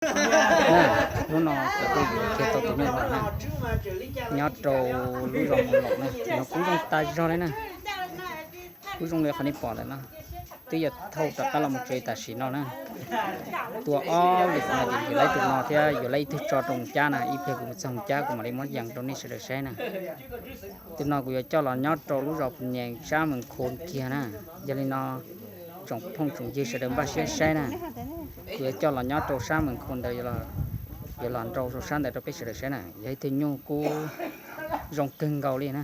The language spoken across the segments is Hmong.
Na, hnub no kuv tuaj yuav kiag tau tus nyuj no na, nyob rau lub zos Mus Loos na, no kub zoo tas zog li na. Kub zoo li qhov nej pom ntawm no, twb yuav thauj rov qab los mus tsev tam sim no na. Tua ob lwm no ces yuav laib tus no thiab yuav laib ib tug tso rau Mus Cab na, ib pliag kuv mus txog Mus Cab kuv mam li muab yees rau nej sawv daws saib na. Tus no kuv yuav coj los nyob rau lub zos Phu Nyees sab Mees Khu kiag na. Yog li no tsoom phooj tsoom ywg sawv daws npaj siab saib na, kuv yuav coj los nyob rau sab Mees Khu ntawd, yuav los nrau rau sab ntawd rau peb sawv daws saib na. Yog ib tug nyuj kub zoo kawg nkaus li na.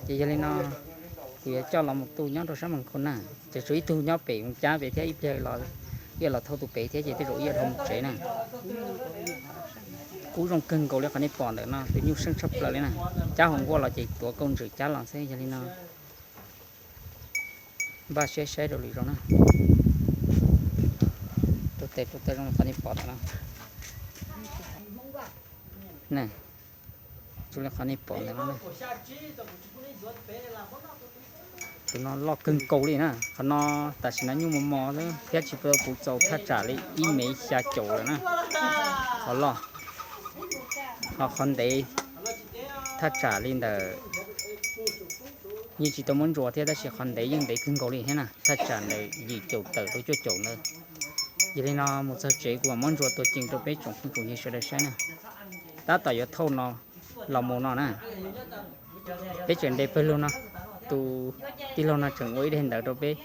Ces yog li no kuv yuav coj los mus tu nyob rau sab Mees Khu na. Ces tshuav ib tug nyob pem Mus Cab pem thiab, ib pliag wb yuav los thauj tus pem thiab ces tej zaum wb yuav dhau mus tsev na. Kub zoo kawg nkaus li qhov nej pom ntawm no, tus nyuj seej tshaj plaws li na. Cab hauv nkuaj los ces tuav kauj ntswm cab los xwb. Yog li no npaj siab saib rau lwm zaus na. Rau tes rau taw zoo li qhov nej pom ntawm no. Zoo li qhov nej pom ntawm no na. Tus no loj kawg nkaus li na. Qhov no tam sim no nyuj mos mos xwb thiab tsis tau puv txaus, thaj tsam li ib mev xya caum lawm na. Qhov loj, ho qhov ntev thaj tsam li ntawm, yeej tsis tau muab ntsuas thiab tab sis qhov ntev yeej ntev kawg nkaus li thiab na, thaj tsam ntawm yim caum tawm rau cuaj caum ntawd. Yog li no mus txog tsev kuv mam muab ntsuas tuaj ceem rau peb tsoom phooj tsoom ywg sawv daws saib na. Tab tom yuav thauj no los mus no na. Peb tseem nres pawg lug no, tus tij laug no tseem ua ib daim ntawv rau peb,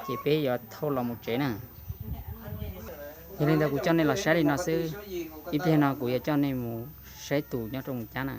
ces peb yuav thauj los mus tsev na. Yog li ntawd kuv coj nej los saib li no xwb, ib pliag no kuv yuav coj nej mus saib tus nyob rau Mus Cab na.